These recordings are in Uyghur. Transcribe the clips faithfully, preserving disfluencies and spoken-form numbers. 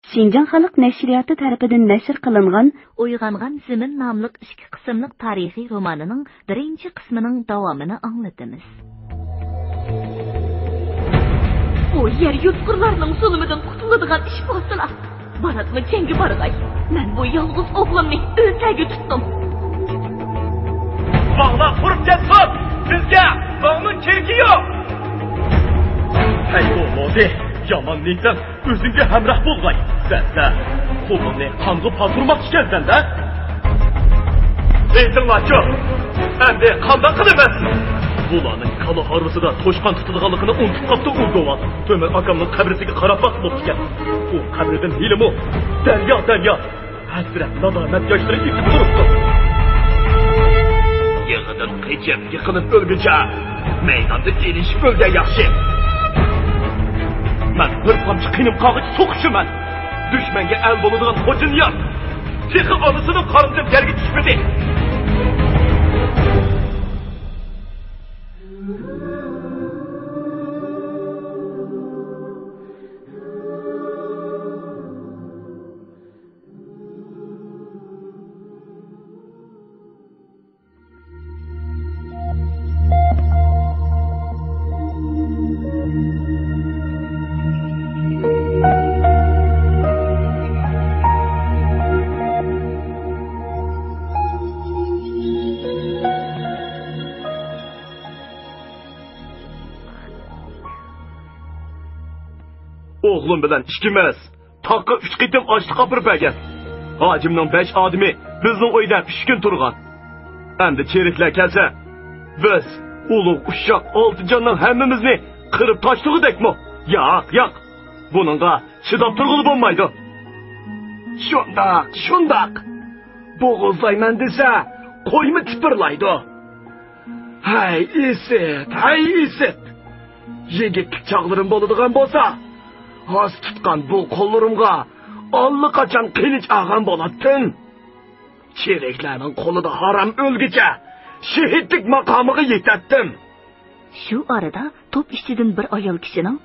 شىنجاڭ خەلق نەشرىياتى تەرىپىدىن نەشر قىلىنغان ئويغانغان زېمىن ناملىق ئىككى قىسىملىق تارىخىي رومانىنىڭ بىرىنچى قىسمىنىڭ داۋامىنى ئاڭلىتىمىز. ئۇ يەر يۇتقۇرلارنىڭ زۇلۇمىدىن قۇتۇلىدىغان ئىش بولسىلا، باراتمۇ جەڭگە بارغاي. مەن بۇ يالغۇز ئوغلۇمنى ئۆزلەرگە تۇتتۇم. ماڭلا قۇرۇپ كەتسۇن! بىزگە ماڭنىڭ كېرىكى يوق! ھەي، بولدى، يامان نىيىتىڭ ئۆزۈڭگە ھەمراھ بولغاي. سەن، سەن قولۇڭنى قانغا پاتۇرماقچى ئىكەنسەن-دە. ئېيتىڭلارچۇ، ئەمدى قانداق قىلىمىز؟ بۇلارنىڭ كالا ھارۋىسىدا توشقان تۇتىدىغانلىقىنى ئۇنتۇپ قاپتۇ ئۇ گوۋال. تۆمۈر ئاكامنىڭ قەبرىسىگە قاراپ باقسا بوپتىكەن. ئۇ قەبرىدىن ھېلىمۇ دەريا، دەريا ھەسرەت، نادامەت ياشلىرى ئېقىپ تۇرۇپتۇ. يىغىدىن قېچىپ، يىقىلىپ ئۆلگۈچە، مەيداندا ئېلىشىپ ئۆلگەن ياخشى. مەن بىر تامچە قېنىم قالغىچە سوقۇشىمەن. دۈشمەنگە ئەل بولىدىغان خوجانىياز تېخى ئانىسىنىڭ قارنىدىن يەرگە چۈشمىدى. ئوغلۇم بىلەن ئىككىمىز تاغقا ئۈچ قېتىم ئاشلىق ئاپىرىپ بەرگەن. ھاجىمنىڭ بەش ئادىمى بىزنىڭ ئۆيدە ئۈچ كۈن تۇرغان. ئەمدى چېرىكلەر كەلسە، بىز ئۇلۇغ ئۇششاق ئالتە جاننىڭ ھەممىمىزنى قىرىپ تاشلىغۇدەكمۇ؟ ياق، ياق. بۇنىڭغا چىداپ تۇرغىلى بولمايدۇ. شۇنداق، شۇنداق. بوغۇزلايمەن دېسە، قويمۇ تىپىرلايدۇ. ھەي ئىسىت، ھەي ئىسىت! يىگىتلىك چاغلىرىم بولىدىغان بولسا، ھاس تۇتقان بۇ قوللىرىمغا ئاللىقاچان قىلىچ ئالغان بولاتتىم. چېرىكلەرنىڭ قولىدا ھارام ئۆلگۈچە شېھىتلىك ماقامىغا يېتەتتىم. شۇ ئارىدا توپ ئىچىدىن بىر ئايال كىشىنىڭ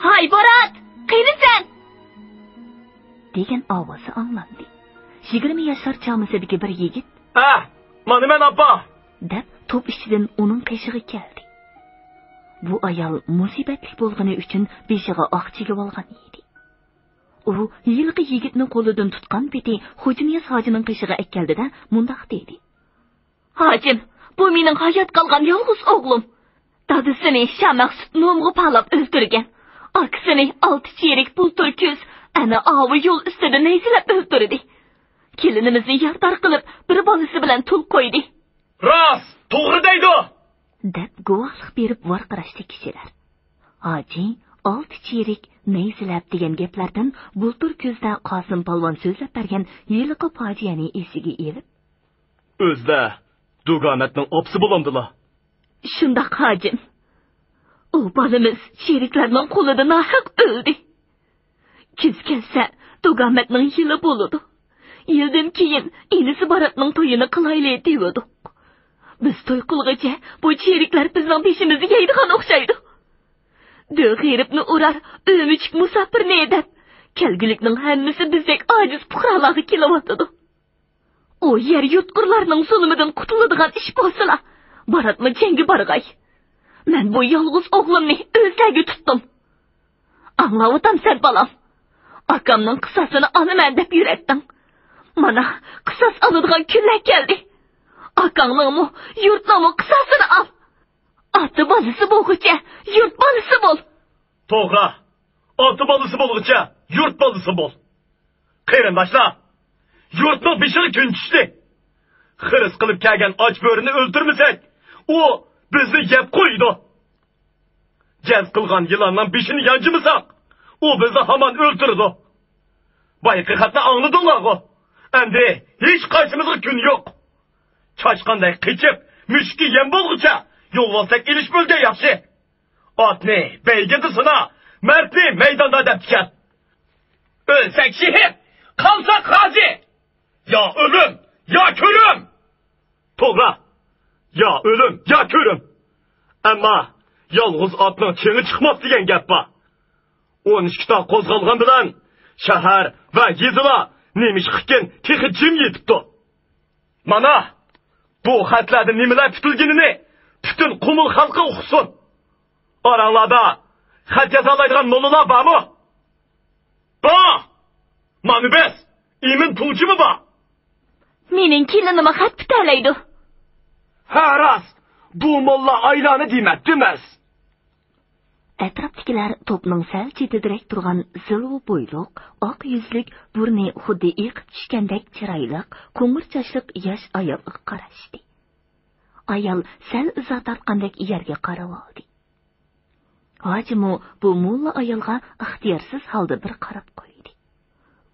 «ھاي بورات، قېنى سەن؟» دېگەن ئاۋازى ئاڭلاندى. يىگىرمە ياشلار چامىسىدىكى بىر يىگىت «ھە، مانا مەن، ئاپا!» دەپ توپ ئىچىدىن ئۇنىڭ قېشىغا كەلدى. بۇ ئايال مۇسىبەتلىك بولغىنى ئۈچۈن بېشىغا ئاق چىگىۋالغان ئىدى. ئۇ ھېلىقى يىگىتنى قولىدىن تۇتقان پېتى خوجانىياز ھاجىنىڭ قېشىغا ئەكەلدى-دە، مۇنداق دېدى: «ھاجىم، بۇ مېنىڭ ھايات قالغان يالغۇز ئوغلۇم. دادىسىنى شامەخسۇت نومغا پالاپ ئۆلتۈرگەن. ئاكىسىنى ئالتە چېرىك بۇلتۇر كۈز ئەنە ئاۋۇ يول ئۈستىدە نەيزىلەپ ئۆلتۈردى. كېلىنىمىزنى يارىدار قىلىپ، بىر بالىسى بىلەن تۇل قويدى.» «راست، توغرا دەيدۇ!» دەپ گۇۋاھلىق بېرىپ ۋارقىراشتى كىشىلەر. ھاجى ئالتە چېرىك نەيزىلەپ دېگەن گەپلەردىن بۇلتۇر كۈزدە قاسىم پالۋان سۆزلەپ بەرگەن ھېلىقى پاجىئەنى ئېسىگە ئېلىپ، «ئۆزلەر دۇگامەتنىڭ ئاپىسى بولامدىلا؟» «شۇنداق، ھاجىم. ئۇ بالىمىز چېرىكلەرنىڭ قولىدا ناھەق ئۆلدى. كۈز كەلسە، دۇگامەتنىڭ يىلى بولىدۇ. يىلدىن كېيىن ئىنىسى باراتنىڭ تويىنى قىلايلى دېۋىدۇق. بىز توي قىلغۇچە بۇ چېرىكلەر بىزنىڭ بېشىمىزنى يەيدىغان ئوخشايدۇ. دۆ غېرىبنى ئۇرار، ئۆمۈچۈك مۇساپىرنى دەپ، كەلگۈلۈكنىڭ ھەممىسى بىزدەك ئاجىز پۇقرالارغا كېلىۋاتىدۇ. ئۇ يەر يۇتقۇرلارنىڭ زۇلۇمىدىن قۇتۇلىدىغان ئىش بولسىلا، باراتمۇ جەڭگە بارغاي. مەن بۇ يالغۇز ئوغلۇمنى ئۆزلەرگە تۇتتۇم. ئاڭلاۋاتامسەن، بالام؟ ئاكامنىڭ قىساسىنى ئالىمەن دەپ يۈرەتتىڭ. مانا، قىساس ئالىدىغان كۈنلەر كەلدى. ئاكاڭنىڭمۇ، يۇرتنىڭمۇ قىساسىنى ئال. ئاتا بالىسى بولغۇچە يۇرت بالىسى بول.» «توغرا، ئاتا بالىسى بولغۇچە يۇرت بالىسى بول. قېرىنداشلار، يۇرتنىڭ بېشىغا كۈن چۈشتى. خىرىس قىلىپ كەلگەن ئاچ بۆرىنى ئۆلتۈرمىسەك، ئۇ بىزنى يەپ قويىدۇ. جەز قىلغان يىلاننىڭ بېشىنى يانچىمىساق، ئۇ بىزنى ھامان ئۆلتۈرىدۇ. بايىقى خەتنى ئاڭلىدىڭلارغۇ؟ ئەمدى ھېچقايسىمىزغا كۈن يوق. چاشقاندەك قېچىپ، مۈشۈككە يەم بولغۇچە يولۋاستەك ئېلىشىپ ئۆلگەن ياخشى. ئاتنى بەيگىدە سىنا، مەردنى مەيداندا» دەپتىكەن. «ئۆلسەك شېھىت، قالساق غازى! يا ئۆلۈم، يا كۆرۈم!» «توغرا، يا ئۆلۈم، يا كۆرۈم. ئەمما يالغۇز ئاتنىڭ چېڭى چىقماس دېگەن گەپ بار. ئون ئىككى تاغ قوزغالغان بىلەن شەھەر ۋە يېزىلار نېمىشقىكىن تېخى جىم يېتىپتۇ. مانا، بۇ خەتلەردە نېمىلەر پۈتۈلگىنىنى پۈتۈن قۇمۇل خەلقى ئۇقسۇن. ئاراڭلاردا خەت يازالايدىغان موللىلار بارمۇ؟ بار! مانا بىز، ئىمىن پۇلچىمۇ بار. مېنىڭ كېلىنىمۇ خەت پۈتەلەيدۇ. ھە، راست. بۇ موللا ئايلانى دېمەپتىمىز. ئەتراپتىكىلەر توپنىڭ سەل چېتىدىرەك تۇرغان زىلۋا بويلۇق، ئاق يۈزلۈك، بۇرنى خۇددى ئېقىپ چۈشكەندەك چىرايلىق، قوڭۇر چاچلىق ياش ئايالغا قاراشتى. ئايال سەل ئىزا تارتقاندەك يەرگە قارىۋالدى. ھاجىمۇ بۇ موللا ئايالغا ئىختىيارسىز ھالدا بىر قاراپ قويدى.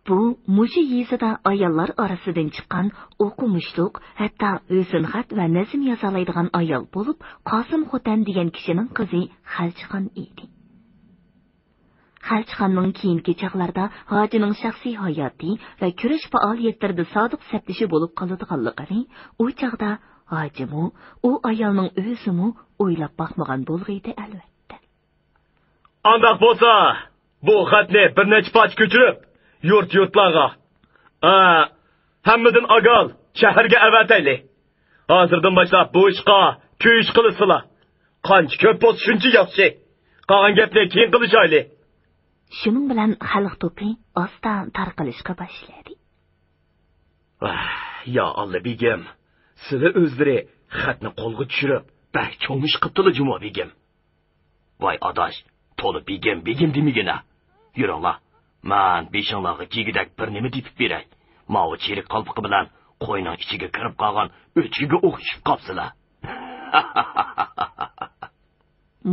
بۇ مۇشۇ يېزىدا ئاياللار ئارىسىدىن چىققان ئوقۇمۇشلۇق، ھەتتا ھۆسنخەت ۋە نەزم يازالايدىغان ئايال بولۇپ، قاسىم خوتەن دېگەن كىشىنىڭ قىزى خەلچىخان ئىدى. خەلچىخاننىڭ كېيىنكى چاغلاردا ھاجىنىڭ شەخسىي ھاياتى ۋە كۈرەش پائالىيەتلىرىدە سادىق سەپدىشى بولۇپ قالىدىغانلىقىنى ئۇ چاغدا ھاجىمۇ، ئۇ ئايالنىڭ ئۆزىمۇ ئويلاپ باقمىغان بولغىيدى، ئەلۋەتتە. ئانداق بولسا، بۇ خەتنى بىر نەچچە پارچە كۆچۈرۈپ، يۇرت-يۇرتلارغا، ئا، ھەممىدىن ئاگال شەھەرگە ئەۋەتەيلى. ھازىردىن باشلاپ بۇ ئىشقا كۆيۈش قىلىسىلا. قانچە كۆپ بولسا شۇنچە ياخشى. قالغان گەپنى كېيىن قىلىشايلى. شۇنىڭ بىلەن خەلق توپى ئاستا تارقىلىشقا باشلىدى. ئاھ، يا ئاللا بېگىم، سىلى ئۆزلىرى خەتنى قولغا چۈشۈرۈپ، بەك چوڭ ئىش قىپتىلا جۇمۇ بېگىم. ۋاي ئاداش، تولا بېگىم، بېگىم دېمىگىنە. يۈرۈڭلار، مەن بېشىڭلارغا كىيگۈدەك بىر نېمە تېپىپ بېرەي. ماۋۇ چىرىك قالپىقى بىلەن قوينىڭ ئىچىگە كىرىپ قالغان ئۆچكىگە ئوخشىشىپ قاپسىلەر.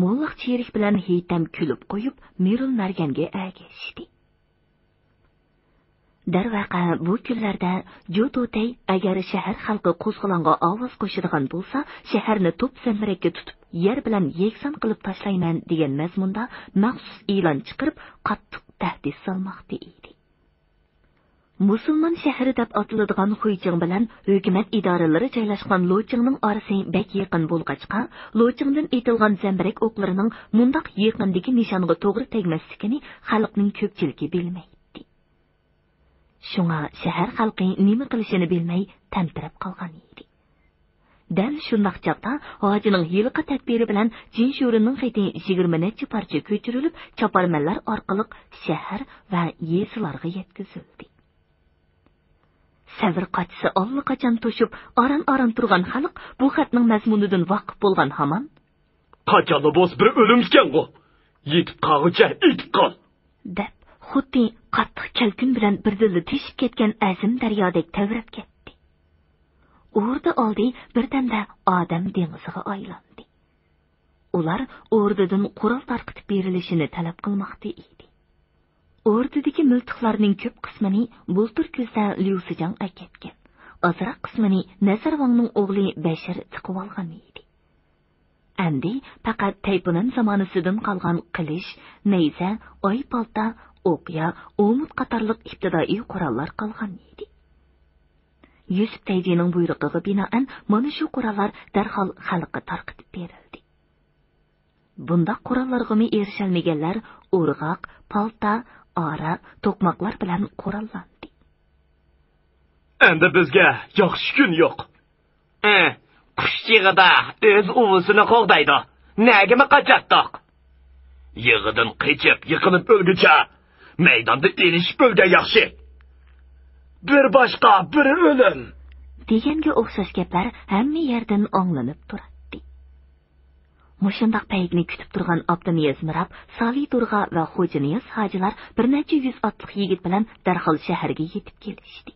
موللاق چىرىك بىلەن ھېيتەم كۈلۈپ قويۇپ، مىرۇل مەرگەنگە ئەگەشتى. دەرۋەقە، بۇ كۈنلەردە جۇ توتەي ئەگەر شەھەر خەلقى قوزغىلاڭغا ئاۋاز قوشىدىغان بولسا، شەھەرنى توپ زەمبىرەككە تۇتۇپ، يەر بىلەن يەكسان قىلىپ تاشلايمەن دېگەن مەزمۇندا مەخسۇس ئېلان چىقىرىپ، قاتتىق تەھدىت سالماقتا ئىدى. مۇسۇلمان شەھىرى دەپ ئاتىلىدىغان خۇيچىڭ بىلەن ھۆكۈمەت ئىدارىلىرى جايلاشقان لوچىڭنىڭ ئارىسى بەك يېقىن بولغاچقا، لوچىڭدىن ئېتىلغان زەمبىرەك ئوقلىرىنىڭ مۇنداق يېقىندىكى نىشانغا توغرا تەگمەسلىكىنى خەلقنىڭ كۆپچىلىكى بىلمەيتتى. شۇڭا شەھەر خەلقى نېمە قىلىشىنى بىلمەي تەمتىرەپ قالغان ئىدى. دەل شۇنداق چاغدا ھاجىنىڭ ھېلىقى تەدبىرى بىلەن جىنشۈرىنىڭ خېتى يىگىرمە نەچچە پارچە كۆچۈرۈلۈپ، چاپارمەنلەر ئارقىلىق شەھەر ۋە يېزىلارغا يەتكۈزۈلدى. سەۋر قاچىسى ئاللىقاچان توشۇپ، ئاران-ئاران تۇرغان خەلق بۇ خەتنىڭ مەزمۇنىدىن ۋاقىپ بولغان ھامان، قاچانلا بولسا بىر ئۆلۈم ئىكەنغۇ، يېتىپ قالغۇچە ئېيتىپ قال، دەپ، خۇددى قاتتىق كەلكۈن بىلەن بىردىنلا تېشىپ كەتكەن ئەزىم دەريادەك تەۋرەپ كەتتى. ئوردا ئالدى بىردەمدە ئادەم دېڭىزىغا ئايلاندى. ئۇلار ئوردىدىن قورال تارقىتىپ بېرىلىشىنى تەلەپ قىلماقتا ئىدى. ئوردىدىكى مىلتىقلارنىڭ كۆپ قىسمىنى بۇلتۇر كۈزدە ليۇسىجاڭ ئەكەتكەن، ئازراق قىسمىنى نەزەرۋاڭنىڭ ئوغلى بەشىر تىقىۋالغان ئىدى. ئەمدى پەقەت تەيپۇنەن زامانىسىدىن قالغان قىلىچ، نەيزە، ئاي پالتا، ئوقيا، ئومۇت قاتارلىق ئىپتىدائىي قوراللار قالغان ئىدى. يۈسۈپ تەيجىنىڭ بۇيرۇقىغا بىنائەن، مانا شۇ قوراللار دەرھال خەلققە تارقىتىپ بېرىلدى. بۇنداق قوراللارغىمۇ ئېرىشەلمىگەنلەر ئورغاق، پالتا، ئارا، توقماقلار بىلەن قوراللاندى. ئەمدى بىزگە ياخشى كۈن يوق. ئە، قۇش يېغىدا ئۆز ئۇۋىسىنى قوغدايدۇ. نەگىمۇ قاچاتتۇق؟ يېغىدىن قېچىپ، يىقىلىپ ئۆلگۈچە، مەيداندا ئېلىشىپ ئۆلگەن ياخشى. بىر باشقا، بىر ئۆلۈم. دېگەنگە ئوخشاش گەپلەر ھەممە يەردىن ئاڭلىنىپ تۇراتتى. مۇشۇنداق پەيتنى كۈتۈپ تۇرغان ئابدۇنىياز مىراب، سالى تۇرغا ۋە خوجانىياز ھاجىلار بىر نەچچە يۈز ئاتلىق يىگىت بىلەن دەرھال شەھەرگە يېتىپ كېلىشتى.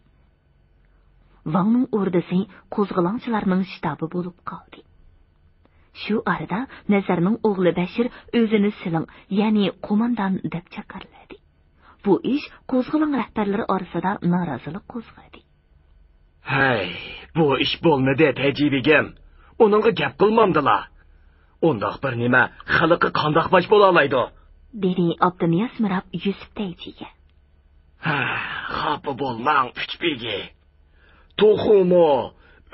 ۋاڭنىڭ ئوردىسى قوزغىلاڭچىلارنىڭ شتابى بولۇپ قالدى. شۇ ئارىدا نەزەرنىڭ ئوغلى بەشىر ئۆزىنى سىلىڭ، يەنى قوماندان دەپ جاكارلىدى. بۇ ئىش قوزغىلاڭ رەھبەرلىرى ئارىسىدا نارازىلىق قوزغىدى. ھەي، بۇ ئىش بولمىدى، تەيجى بېگىم. ئۇنىڭغا گەپ قىلمامدىلا. ئۇنداق بىر نېمە خەلققە قانداق باش بولالايدۇ؟ دېدى ئابدۇنىياز مىراب يۈسۈپ تەيجىگە. ھە، خاپا بولماڭ، ئۈچ بېگى. توخۇمۇ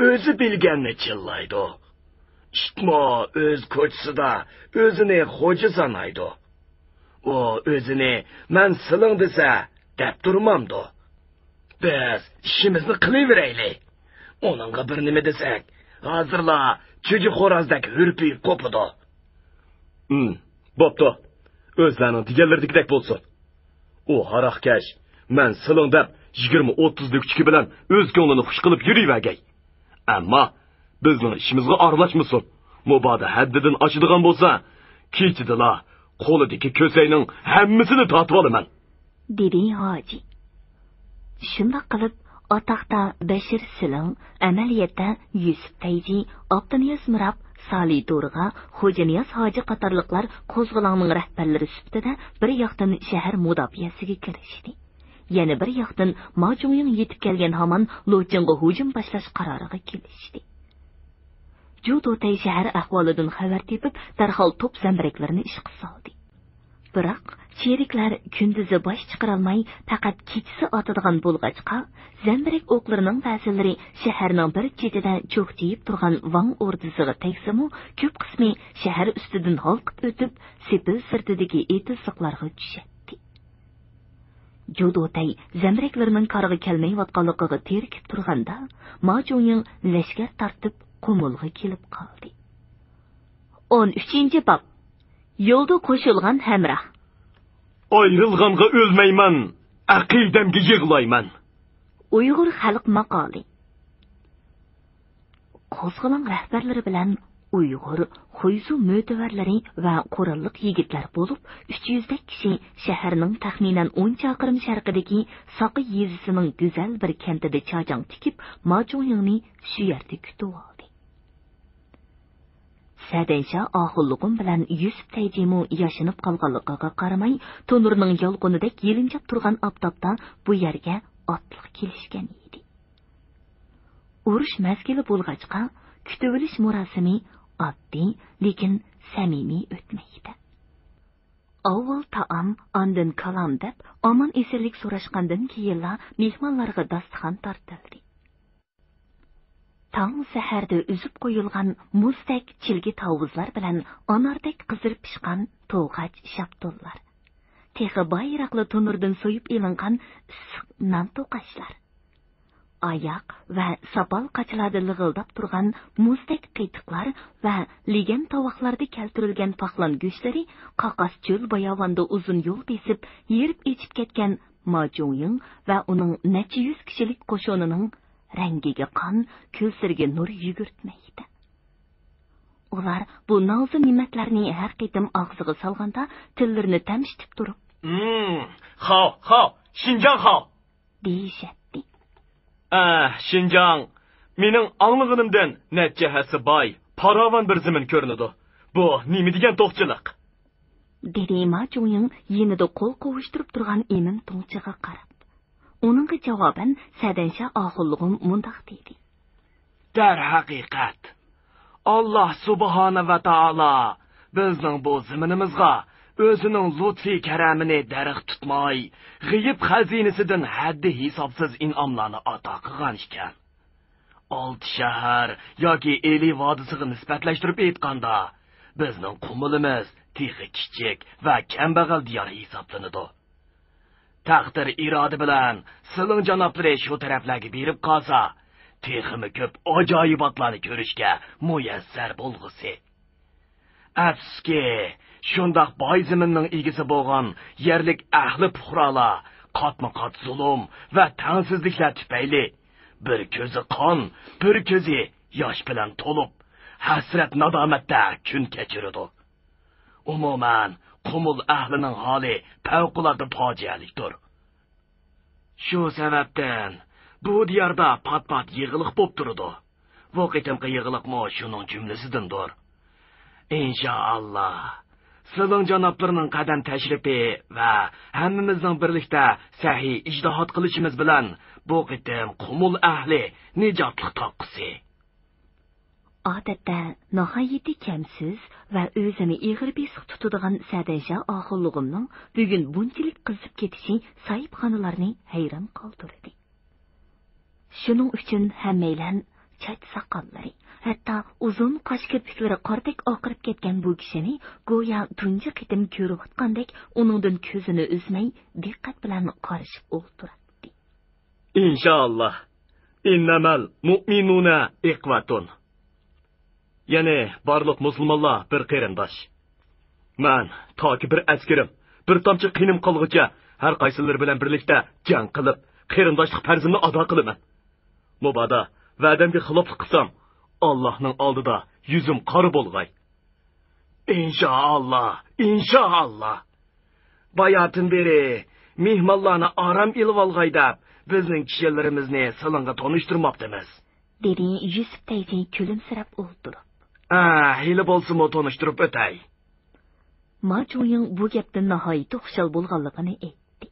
ئۆزى بىلگەننى چىللايدۇ. ئىتمۇ ئۆز كوچىسىدا ئۆزىنى خوجا سانايدۇ. ئۇ ئۆزىنى مەن سىلىڭ دېسە، دەپ تۇرمامدۇ؟ بىز ئىشىمىزنى قىلىۋېرەيلى. ئۇنىڭغا بىر نېمە دېسەك، ھازىرلا چۈجە خوراز دەك ھۈرپىيىپ قوپىدۇ. ھىم، بوپتۇ. ئۆزلەرنىڭ دېگەنلىرىدىكىدەك بولسۇن. ئۇ ھاراقكەش، مەن سىلىڭ دەپ يىگىرمە ئوتتۇز لۈكچىكى بىلەن ئۆز كۆڭلىنى خۇش قىلىپ يۈرۈۋەرگەي. ئەمما بىزنىڭ ئىشىمىزغا ئارىلاشمىسۇن. مۇبادا ھەددىدىن ئاشىدىغان بولسا، كېچىدىلا قولىدىكى كۆسەينىڭ ھەممىسىنى تارتىۋالىمەن. دېدى ھاجى. شۇنداق قىلىپ، ئاتاقتا بەشىر سىلىڭ، ئەمەلىيەتتە يۈسۈپ تەيجى، ئابدۇنىياز مىراب، سالى دورغا، خوجانىياز ھاجى قاتارلىقلار قوزغىلاڭنىڭ رەھبەرلىرى سۈپىتىدە بىر ياقتىن شەھەر مۇداپىئەسىگە كىرىشتى. يەنە بىر ياقتىن، ما جۇڭيىڭ يېتىپ كەلگەن ھامان لوچىڭغا ھۇجۇم باشلاش قارارىغا كېلىشتى. جۇ دوتەي شەھەر ئەھۋالىدىن خەۋەر تېپىپ، دەرھال توپ زەمبىرەكلىرىنى ئىشقا سالدى. بىراق، چېرىكلەر كۈندۈزى باش چىقىرالماي، پەقەت كېچىسى ئاتىدىغان بولغاچقا، زەمبىرەك ئوقلىرىنىڭ بەزىلىرى شەھەرنىڭ بىر چېتىدە چوقچىيىپ تۇرغان ۋاڭ ئوردىسىغا تەگسىمۇ، كۆپ قىسمى شەھەر ئۈستىدىن ھالقىپ ئۆتۈپ، سېپىل سىرتىدىكى ئېتىزلىقلارغا چۈشەتتى. جۇ دوتەي زەمبىرەكلىرىنىڭ كارىغا كەلمەيۋاتقانلىقىغا تېرىكىپ تۇرغاندا، ما جۇڭيىڭ لەشكەر تارتىپ قۇمۇلغا كېلىپ قالدى. ئون ئۈچىنچى باب. يولدا قوشۇلغان ھەمراھ. ئايرىلغانغا ئۆلمەيمەن، ئەقىدەمگە يىغلايمەن. ئۇيغۇر خەلق ماقالى. قوزغىلاڭ رەھبەرلىرى بىلەن ئۇيغۇر، خۇيزۇ مۆتىۋەرلىرى ۋە قوراللىق يىگىتلەر بولۇپ، ئۈچ يۈزدەك كىشى شەھەرنىڭ تەخمىنەن ئون چاقىرىم شەرقىدىكى ساقا يېزىسىنىڭ گۈزەل بىر كەنتىدە چاجاڭ تىكىپ، ما جۇڭيىڭنى شۇ يەردە كۈتۈۋالدى. سەدەنشا ئاخۇنلۇقۇم بىلەن يۈسۈپ تەيجىمۇ ياشىنىپ قالغانلىقىغا قارىماي، تونۇرنىڭ يالقۇنىدەك يېلىنجاپ تۇرغان ئاپتاپتا بۇ يەرگە ئاتلىق كېلىشكەن ئىدى. ئۇرۇش مەزگىلى بولغاچقا، كۈتۈۋېلىش مۇراسىمى ئاددىي، لېكىن سەمىمىي ئۆتمەكتە. ئاۋۋال تائام، ئاندىن كالام دەپ، ئامان-ئېسەنلىك سوراشقاندىن كېيىنلا مېھمانلارغا داستىخان تارتىلدى. تاڭ سەھەردە ئۈزۈپ قويۇلغان مۇزدەك چىلگە تاۋۇزلار بىلەن ئاناردەك قىزىرىپ پىشقان توغاچ شاپتۇللار، تېخى بايراقلا تونۇردىن سويۇپ ئېلىنغان ئىسسىق نان توقاچلار، ئاياق ۋە ساپال قاچىلاردا لىغىلداپ تۇرغان مۇزدەك قېتىقلار ۋە لېگەن تاۋاقلاردا كەلتۈرۈلگەن پاقلان گۆشلىرى قاقاس چۆل باياۋاندا ئۇزۇن يول بېسىپ، يېرىپ ئېچىپ كەتكەن ما جۇڭيىڭ ۋە ئۇنىڭ نەچچە يۈز كىشىلىك قوشۇنىنىڭ رەڭگىگە قان، كۆزلىرىگە نۇر يۈگۈرتمەكتە. ئۇلار بۇ نازۇ نېمەتلەرنى ھەر قېتىم ئاغزىغا سالغاندا، تىللىرىنى تەمشىتىپ تۇرۇپ، ھىم، خاۋ، خاۋ، شىنجاڭ خاۋ! دېيىشەتتى. ئە، شىنجاڭ، مېنىڭ ئاڭلىغىنىمدىن نەچچە ھەسسە باي، پاراۋان بىر زېمىن كۆرۈنىدۇ. بۇ نېمە دېگەن توقچىلىق؟ دېدى ما جۇڭيىڭ يېنىدا قول قوۋۇشتۇرۇپ تۇرغان ئىمىن تۇڭچىغا قاراپ. ئۇنىڭغا جاۋابەن سەدەنشا ئاخۇنلۇقۇم مۇنداق دېدى. دەرھەقىقەت، ئاللا سۇبھانە ۋە تائالا بىزنىڭ بۇ زېمىنىمىزغا ئۆزىنىڭ لۇتپى كەرەمىنى دەرەخ تۇتماي، غېيىب خەزىنىسىدىن ھەددى ھېسابسىز ئىنئاملارنى ئاتا قىلغان ئىكەن. ئالتە شەھەر ياكى ئىلى ۋادىسىغا نىسبەتلەشتۈرۈپ ئېيتقاندا، بىزنىڭ قۇمۇلىمىز تېخى كىچىك ۋە كەمبەغەل دىيار ھېسابلىنىدۇ. تەقدىر ئىرادە بىلەن سىلىڭ جانابلىرى شۇ تەرەپلەرگە بېرىپ قالسا، تېخىمۇ كۆپ ئاجايىباتلارنى كۆرۈشكە مۇيەسسەر بولغۇسى. ئەپسۇسكى، شۇنداق باي زېمىننىڭ ئىگىسى بولغان يەرلىك ئەھلى پۇقرالار قاتمۇ قات زۇلۇم ۋە تەڭسىزلىكلەر تۈپەيلى بىر كۆزى قان، بىر كۆزى ياش بىلەن تولۇپ، ھەسرەت نادامەتتە كۈن كەچۈرىدۇ. ئومۇمەن، قۇمۇل ئەھلىنىڭ ھالى پەۋقۇلئاددە پاجىئەلىكتۇر. شۇ سەۋەبتىن بۇ دىياردا پات-پات يېغىلىق بولۇپ تۇرىدۇ. بۇ قېتىمقى يېغىلىقمۇ شۇنىڭ جۈملىسىدىندۇر. ئىنشائاللا، سىلىڭ جانابلىرىنىڭ قەدەم تەشرىپى ۋە ھەممىمىزنىڭ بىرلىكتە سەھىي ئىجتىھات قىلىشىمىز بىلەن بۇ قېتىم قۇمۇل ئەھلى نىجاتلىق تاپقۇسى. ئادەتتە ناھايىتى كەمسۆز ۋە ئۆزىنى ئېغىر بېسىق تۇتىدىغان سەدەنشا ئاخۇنلۇقۇمنىڭ بۈگۈن بۇنچىلىك قىزىپ كېتىشى ساھىبخانىلارنى ھەيران قالدۇردى. شۇنىڭ ئۈچۈن ھەممەيلەن چاچ ساقاللىرى، ھەتتا ئۇزۇن قاش كىرپىكلىرى قاردەك ئاقىرىپ كەتكەن بۇ كىشىنى گويا تۇنجى قېتىم كۆرۈۋاتقاندەك ئۇنىڭدىن كۆزىنى ئۈزمەي دىققەت بىلەن قارىشىپ ئولتۇراتتى. ئىنشائاللا. ئىننەمەل مۇئمىنۇنە ئىخۋەتۇن. يەنى بارلىق مۇسۇلمانلار بىر قېرىنداش. مەن تاكى بىر ئەسكىرىم، بىر تامچە قېنىم قالغۇچە ھەر قايسىلىرى بىلەن بىرلىكتە جەڭ قىلىپ، قېرىنداشلىق پەرزىمنى ئادا قىلىمەن. مۇبادا ۋەدەمگە خىلاپلىق قىلسام، ئاللاھنىڭ ئالدىدا يۈزۈم قارا بولغاي. ئىنشائاللا، ئىنشائاللا. باياتىن بېرى مېھمانلارنى ئارام ئېلىۋالغاي دەپ، بىزنىڭ كىشىلىرىمىزنى سىلىڭغا تونۇشتۇرماپتىمىز. دېدى يۈسۈپ تەيجى كۈلۈمسىرەپ ئولتۇرۇپ. ھە، ھېلى بولسىمۇ تونۇشتۇرۇپ ئۆتەي. ما جۇڭيىڭ بۇ گەپتىن ناھايىتى خۇشال بولغانلىقىنى ئېيتتى.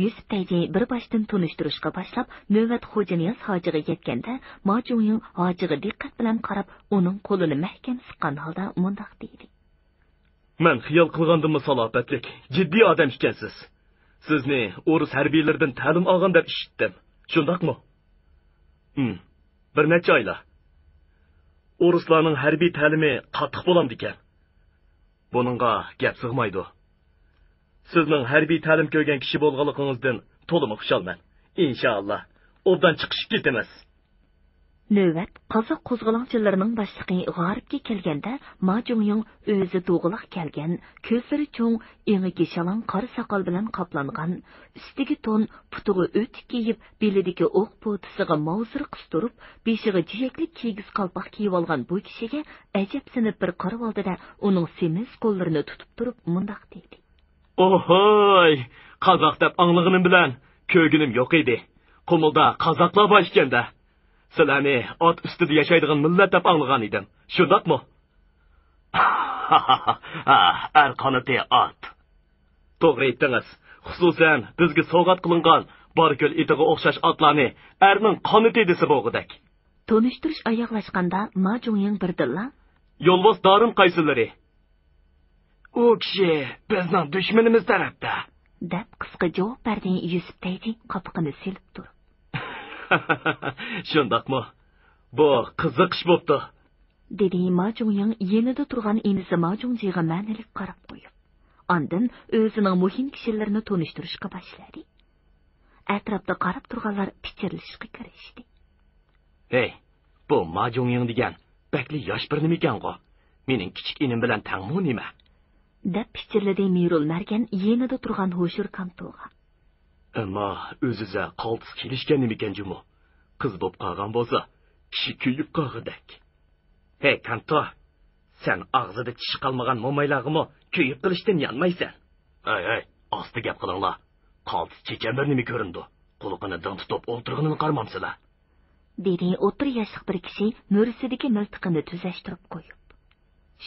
يۈسۈپ تەيجى بىر باشتىن تونۇشتۇرۇشقا باشلاپ، نۆۋەت خوجانىياز ھاجىغا يەتكەندە، ما جۇڭيىڭ ھاجىغا دىققەت بىلەن قاراپ، ئۇنىڭ قولىنى مەھكەم سىققان ھالدا مۇنداق دېدى. مەن خىيال قىلغاندىنمۇ سالاپەتلىك، جىددىي ئادەم ئىكەنسىز. سىزنى ئورۇس ھەربىيلىرىدىن تەلىم ئالغان دەپ ئىشىتتىم. شۇنداقمۇ؟ ھىم، بىر نەچچە ئايلا. ئورۇسلارنىڭ ھەربىي تەلىمى قاتتىق بولامدىكەن؟ بۇنىڭغا گەپ سىغمايدۇ. سىزنىڭ ھەربىي تەلىم كۆرگەن كىشى بولغانلىقىڭىزدىن تولىمۇ خۇشالمەن. ئىنشائاللا، ئوبدان چىقىشىپ كېتىمىز. نۆۋەت قازاق قوزغىلاڭچىلىرىنىڭ باشلىقى غارىپكە كەلگەندە، ما جۇڭيىڭ ئۆزى دوغىلاق كەلگەن، كۆزلىرى چوڭ، ئېڭىكى شالاڭ قارا ساقال بىلەن قاپلانغان، ئۈستىگە تون، پۇتىغا ئۆتۈك كىيىپ، بېلىدىكى ئوق پوتىسىغا ماۋزىرى قىستۇرۇپ، بېشىغا جىيەكلىك كىگىز قالپاق كىيىۋالغان بۇ كىشىگە ئەجەبسىنىپ بىر قارىۋالدى-دە، ئۇنىڭ سېمىز قوللىرىنى تۇتۇپ تۇرۇپ مۇنداق دېدى. ئوھوي! قازاق دەپ ئاڭلىغىنىم بىلەن كۆرگىنىم يوق ئىدى. قۇمۇلدا قازاقلار بار ئىكەن-دە. سىلەرنى ئات ئۈستىدە ياشايدىغان مىللەت دەپ ئاڭلىغان ئىدىم. شۇنداقمۇ؟ ھە، ئەر قانىتى ئات. توغرا ئېيتتىڭىز. خۇسۇسەن، بىزگە سوۋغات قىلىنغان باركۆل ئېتىغا ئوخشاش ئاتلارنى ئەرنىڭ قانىتى دېسە بولغۇدەك. تونۇشتۇرۇش ئاياغلاشقاندا، ما جۇڭيىڭ بىردىنلا، يولۋاس دارىن قايسىلىرى؟ ئۇ كىشى بىزنىڭ دۈشمىنىمىز تەرەپتە، دەپ قىسقا جاۋاب بەردى يۈسۈپ تەيجى قاپىقىنى سېلىپ تۇرۇپ. شۇنداقمۇ؟ بۇ قىزىق ئىش بوپتۇ. دېدى ما جۇڭيىڭ يېنىدا تۇرغان ئىنىسى ما جۇڭجىغا مەنىلىك قاراپ قويۇپ. ئاندىن ئۆزىنىڭ مۇھىم كىشىلىرىنى تونۇشتۇرۇشقا باشلىدى. ئەتراپتا قاراپ تۇرغانلار پىچىرلىشىشقا كىرىشتى. ھەي، بۇ ما جۇڭيىڭ دېگەن بەكلا ياش بىر نېمىكەنغۇ؟ مېنىڭ كىچىك ئىنىم بىلەن تەڭمۇ نېمە؟ دەپ پىچىرلىدى مىرۇل مەرگەن يېنىدا تۇرغان ھوشۇر كانتوغا. ئەمما ئۆزىزە قالتىس كېلىشكەن نېمىكەن جۇمۇ؟ قىز بوپ قالغان بولسا، كىشى كۆيۈپ قالغۇدەك. ھەي، كانتو، سەن ئاغزىدا چىشى قالمىغان مومايلارغىمۇ كۆيۈپ قېلىشتىن يانمايسەن. ھەي، ھەي، ئاستا گەپ قىلىڭلار. قالتىس چېچەن بىر نېمە كۆرۈنىدۇ. قۇلىقىنى دىڭ تۇتۇپ ئولتۇرغىنىنى قارىمامسىلەر؟ دېدى ئوتتۇرا ياشلىق بىر كىشى مۈرىسىدىكى مىلتىقىنى تۈزەشتۈرۈپ قويۇپ.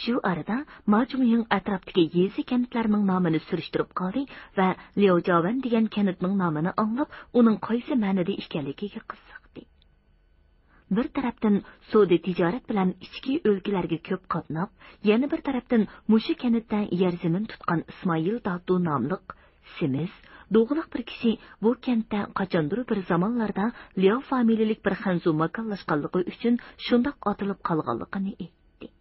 شۇ ئارىدا ما جۇڭيىڭ ئەتراپتىكى يېزا كەنتلەرنىڭ نامىنى سۈرۈشتۈرۈپ قالدى ۋە لياۋجاۋەن دېگەن كەنتنىڭ نامىنى ئاڭلاپ، ئۇنىڭ قايسى مەنىدە ئىكەنلىكىگە قىزىقتى. بىر تەرەپتىن سودا تىجارەت بىلەن ئىچكى ئۆلكىلەرگە كۆپ قاتناپ، يەنە بىر تەرەپتىن مۇشۇ كەنتتە يەر زېمىن تۇتقان ئىسمائىل داتۇ ناملىق سېمىز، دوغىلاق بىر كىشى بۇ كەنتتە قاچاندۇر بىر زامانلاردا لياۋ فامىلىلىك بىر خەنزۇ ماكانلاشقانلىقى ئۈچۈن شۇنداق ئاتىلىپ قالغانلىقىنى ئېيتتى.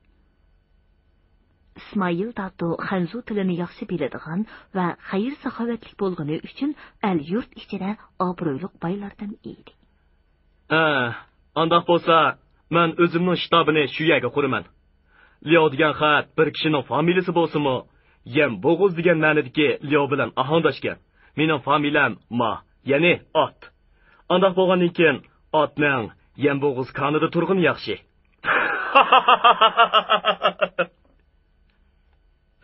ئىسمائىل داتۇ خەنزۇ تىلىنى ياخشى بىلىدىغان ۋە خەير-ساخاۋەتلىك بولغىنى ئۈچۈن ئەل-يۇرت ئىچىدە ئابرۇيلۇق بايلاردىن ئىدى. ھە، ئانداق بولسا، مەن ئۆزۈمنىڭ شتابىنى شۇ يەرگە قۇرىمەن. لياۋ دېگەن خەت بىر كىشىنىڭ فامىلىسى بولسىمۇ، يەم بوغۇز دېگەن مەنىدىكى لياۋ بىلەن ئاھاڭداشكەن. مېنىڭ فامىلەم ما، يەنى ئات. ئانداق بولغاندىن كېيىن، ئاتنىڭ يەم بوغۇز كانىدا تۇرغىنى ياخشى.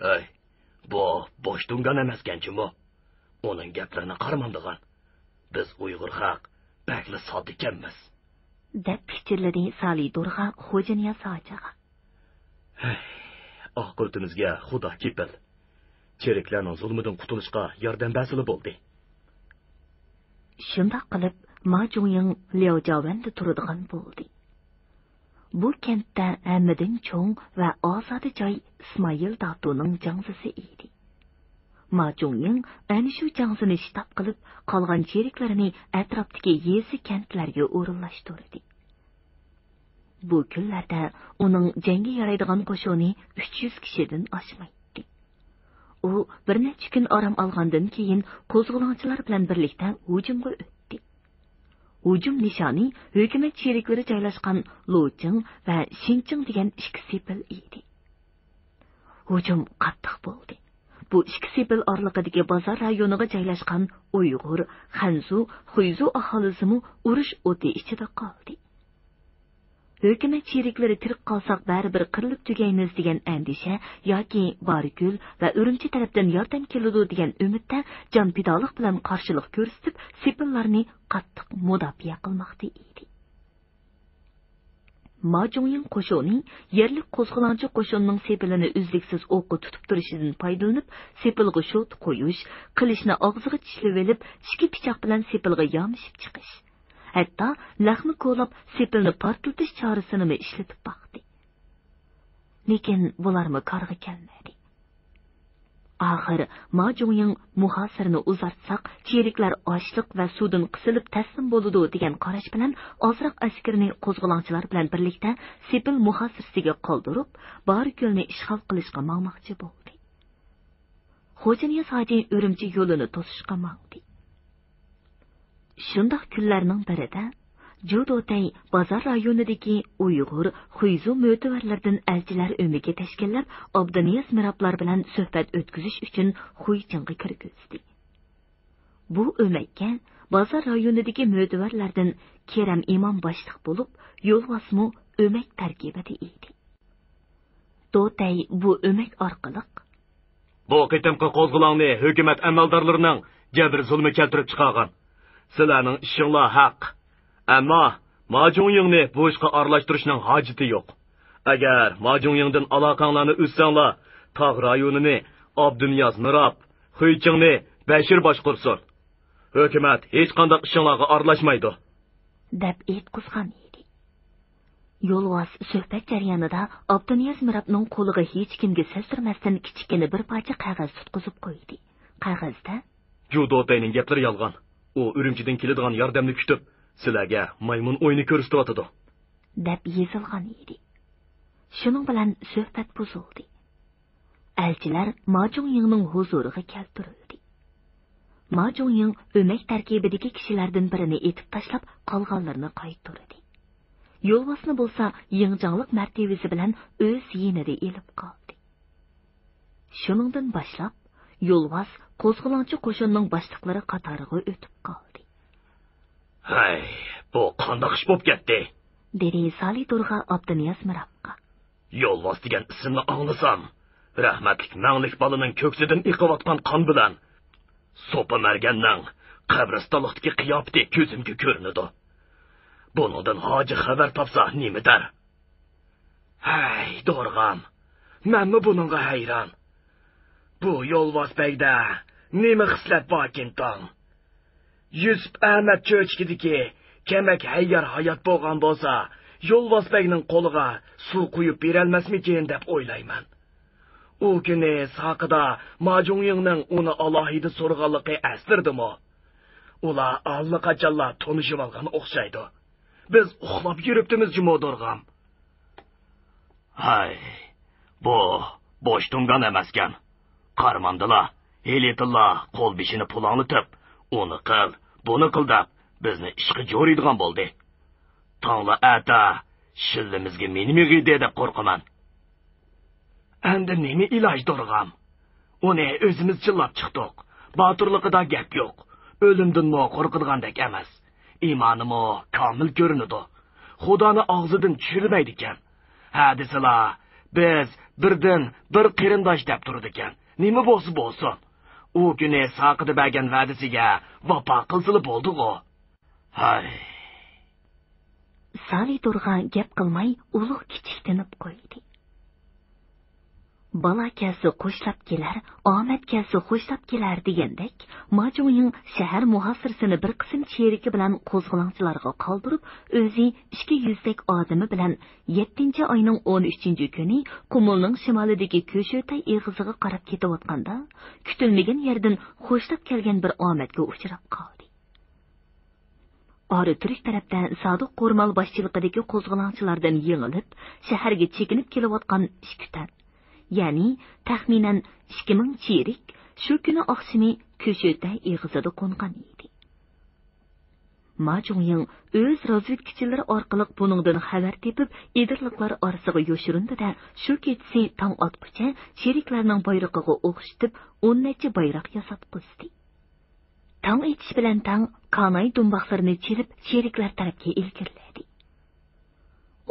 ھەي، بۇ بوش تۇڭگان ئەمەسكەن جۇمۇ. ئۇنىڭ گەپلىرىنى قارىمامدىغان. بىز ئۇيغۇر خەق بەكلا ساددىكەنمىز. دەپ پىچىرلىدى سالى دورغا خوجانىياز ھاجىغا. ھەي، ئاقىۋىتىمىزگە خۇدا كېپىل. چېرىكلەرنىڭ زۇلمىدىن قۇتۇلۇشقا ياردەم بەرسىلا بولدى. شۇنداق قىلىپ، ما جۇڭيىڭ لياۋجاۋەندە تۇرىدىغان بولدى. بۇ كەنتتە ھەممىدىن چوڭ ۋە ئازادە جاي ئىسمائىل داتۇنىڭ جاڭزىسى ئىدى. ما جۇڭيىڭ ئەنە شۇ جاڭزىنى شتاب قىلىپ، قالغان چېرىكلىرىنى ئەتراپتىكى يېزا كەنتلەرگە ئورۇنلاشتۇردى. بۇ كۈنلەردە ئۇنىڭ جەڭگە يارايدىغان قوشۇنى ئۈچ يۈز كىشىدىن ئاشمايتتى. ئۇ بىر نەچچە كۈن ئارام ئالغاندىن كېيىن، قوزغىلاڭچىلار بىلەن بىرلىكتە ھۇجۇمغا ئۆتتى. ھۇجۇم نىشانى ھۆكۈمەت چېرىكلىرى جايلاشقان لوچىڭ ۋە شىنچىڭ دېگەن ئىككى سېپىل ئىدى. ھۇجۇم قاتتىق بولدى. بۇ ئىككى سېپىل ئارىلىقىدىكى بازار رايونىغا جايلاشقان ئۇيغۇر، خەنزۇ، خۇيزۇ ئاھالىسىمۇ ئۇرۇش ئوتى ئىچىدە قالدى. ھۆكۈمەت چېرىكلىرى تىرىك قالساق بەرىبىر قىرىلىپ تۈگەيمىز دېگەن ئەندىشە ياكى بارىكۆل ۋە ئۈرۈمچى تەرەپتىن ياردەم كېلىدۇ دېگەن ئۈمىدتە جان پىدالىق بىلەن قارشىلىق كۆرسىتىپ، سېپىللارنى قاتتىق مۇداپىئە قىلماقتا ئىدى. ما جۇڭيىڭ قوشۇنى يەرلىك قوزغىلاڭچى قوشۇننىڭ سېپىلىنى ئۈزلۈكسىز ئوققا تۇتۇپ تۇرۇشىدىن پايدىلىنىپ، سېپىلغا شوتا قويۇش، قىلىچنى ئاغزىغا چىشلىۋېلىپ، ئىككى پىچاق بىلەن سېپىلغا يامىشىپ چىقىش، ھەتتا لەخمە كولاپ سېپىلنى پارتلىتىش چارىسىنىمۇ ئىشلىتىپ باقتى. لېكىن بۇلارمۇ كارغا كەلمىدى. ئاخىر ما جۇڭيىڭ مۇھاسىرىنى ئۇزارتساق، چېرىكلەر ئاشلىق ۋە سۇدىن قىسىلىپ تەسلىم بولىدۇ دېگەن قاراش بىلەن ئازراق ئەسكىرىنى قوزغىلاڭچىلار بىلەن بىرلىكتە سېپىل مۇھاسىرىسىگە قالدۇرۇپ، بارىكۆلنى ئىشغال قىلىشقا ماڭماقچى بولدى. خوجانىياز ھاجى ئۈرۈمچى يولىنى توسۇشقا ماڭدى. شۇنداق كۈنلەرنىڭ بىرىدە جۇ دوتەي بازار رايونىدىكى ئۇيغۇر، خۇيزۇ مۆتىۋەرلىرىدىن ئەلچىلەر ئۆمىكى تەشكىللەپ، ئابدۇنىياز مىرابلار بىلەن سۆھبەت ئۆتكۈزۈش ئۈچۈن خۇيچىڭغا كىرگۈزدى. بۇ ئۆمەككە بازار رايونىدىكى مۆتىۋەرلەردىن كېرەم ئىمام باشلىق بولۇپ، يولۋاسمۇ ئۆمەك تەركىبىدە ئىدى. دوتەي بۇ ئۆمەك ئارقىلىق، بۇ قېتىمقى قوزغىلاڭنى ھۆكۈمەت ئەمەلدارلىرىنىڭ جەبرى-زۇلمى كەلتۈرۈپ چىقارغان. سىلەرنىڭ ئىشىڭلار ھەق. ئەمما ما جۇڭيىڭنى بۇ ئىشقا ئارىلاشتۇرۇشنىڭ ھاجىتى يوق. ئەگەر ما جۇڭيىڭدىن ئالاقەڭلارنى ئۈزسەڭلار، تاغ رايونىنى ئابدۇنىياز مىراب، خۇيچىڭنى بەشىر باشقۇرسۇن. ھۆكۈمەت ھېچقانداق ئىشىڭلارغا ئارىلاشمايدۇ، دەپ ئېيتقۇزغان ئىدى. يولۋاس سۆھبەت جەريانىدا ئابدۇنىياز مىرابنىڭ قولىغا ھېچكىمگە سەزدۈرمەستىن كىچىككىنە بىر پارچە قەغەز تۇتقۇزۇپ قويدى. قەغەزدە، جۇ دوتەينىڭ گەپلىرى يالغان. ئۇ ئۈرۈمچىدىن كېلىدىغان ياردەمنى كۈتۈپ، سىلەرگە مايمۇن ئويۇنى كۆرسىتىۋاتىدۇ، دەپ يېزىلغان ئىدى. شۇنىڭ بىلەن سۆھبەت بۇزۇلدى. ئەلچىلەر ما جۇڭيىڭنىڭ ھۇزۇرىغا كەلتۈرۈلدى. ما جۇڭيىڭ ئۆمەك تەركىبىدىكى كىشىلەردىن بىرىنى ئېتىپ تاشلاپ، قالغانلىرىنى قايتۇردى. يولۋاسنى بولسا يىڭجاڭلىق مەرتىۋىسى بىلەن ئۆز يېنىدا ئېلىپ قالدى. شۇنىڭدىن باشلاپ، يولۋاس قوزغىلاڭچى قوشۇننىڭ باشلىقلىرى قاتارىغا ئۆتۈپ قالدى. ھەي، بۇ قانداق ئىش بولۇپ كەتتى؟ دېدى سالى دورغا ئابدۇنىياز مىرابقا. يولۋاس دېگەن ئىسىمنى ئاڭلىسام، رەھمەتلىك مەڭلىك بالىنىڭ كۆكسىدىن ئېقىۋاتقان قان بىلەن سوپى مەرگەننىڭ قەبرىستانلىقتىكى قىياپىتى كۆزۈمگە كۆرۈنىدۇ. بۇنىڭدىن ھاجى خەۋەر تاپسا نېمە دەر؟ ھەي، دورغام، مەنمۇ بۇنىڭغا ھەيران. بۇ يولۋاس بەگدە نېمە خىسلەت باركىن تاڭ؟ يۈسۈپ ئەمەت چۆچىكىدىكى كەمەك ھەييار ھايات بولغان بولسا، يولۋاس بەگنىڭ قولىغا سۇ قۇيۇپ بېرەلمەسمىكىن دەپ ئويلايمەن. ئۇ كۈنى ساقىدا ماجۇڭيىڭنىڭ ئۇنى ئالاھىدە سورىغانلىقى ئەسلىدىمۇ؟ ئۇلار ئاللىقاچانلا تونۇشۇۋالغان ئوخشايدۇ. بىز ئۇخلاپ يۈرۈپتىمىز جۇمۇ دورغام. ھەي، بۇ بوش تۇڭگان ئەمەسكەن. قارىمامدىلا، ھېلىتىنلا قول بېشىنى پۇلاڭلىتىپ، ئۇنى قىل، بۇنى قىل دەپ، بىزنى ئىشقا جورۇيدىغان بولدى. تاڭلا ئەتە شىللىمىزگە مىنىپ يىغىدۇ دەپ قورقىمەن. ئەمدى نېمە ئىلاج دورغام؟ ئۇنى ئۆزىمىز چىللاپ چىقتۇق. باتۇرلۇقىدا گەپ يوق. ئۆلۈمدىنمۇ قورقىدىغاندەك ئەمەس. ئىمانىمۇ كامىل كۆرۈنىدۇ. خۇدانى ئاغزىدىن چۈشۈرمەيدىكەن. ھە دېسىلا، بىز بىردىن بىر قېرىنداش دەپ تۇرىدىكەن. نېمە بولسا بولسۇن. ئۇ كۈنى ساقىدا بەرگەن ۋەدىسىگە ۋاپا قىلسىلا بولدىغۇ. ھاي. سالى دورغا گەپ قىلماي، ئۇلۇغ كىچىك تىنىپ قويدى. بالا كەلسە خوشلاپ كېلەر، ئامەت كەلسە خوشلاپ كېلەر دېگەندەك، ماجۇڭيىڭ شەھەر مۇھاسىرىسىنى بىر قىسىم چېرىكى بىلەن قوزغىلاڭچىلارغا قالدۇرۇپ، ئۆزى ئىككى يۈزدەك ئادىمى بىلەن يەتتىنچى ئاينىڭ ئون ئۈچىنچى كۈنى قۇمۇلنىڭ شىمالىدىكى كۆشۆتەي ئېغىزىغا قاراپ كېتىۋاتقاندا، كۈتۈلمىگەن يەردىن خوشلاپ كەلگەن بىر ئامەتكە ئۇچراپ قالدى. ئاراتۈرك تەرەپتە سادىق قورمال باشچىلىقىدىكى قوزغىلاڭچىلاردىن يېڭىلىپ، شەھەرگە چېكىنىپ كېلىۋاتقان ئىككى تەن، يەنى تەخمىنەن ئىككى مىڭ چېرىك شۇ كۈنى ئاخشىمى كۆشۆتەي ئېغىزىدا قونغان ئىدى. ما جۇڭيىڭ ئۆز رازۋېدكىچىلىرى ئارقىلىق بۇنىڭدىن خەۋەر تېپىپ، ئېدىرلىقلار ئارىسىغا يوشۇرۇندى-دە، شۇ كېچىسى تاڭ ئاتقۇچە چېرىكلەرنىڭ بايرىقىغا ئوخشىتىپ ئون نەچچە بايراق ياساتقۇزدى. تاڭ ئېتىش بىلەن تەڭ كاناي دۇمباقلىرىنى چېلىپ، چېرىكلەر تەرەپكە ئىلگىرىلىدى.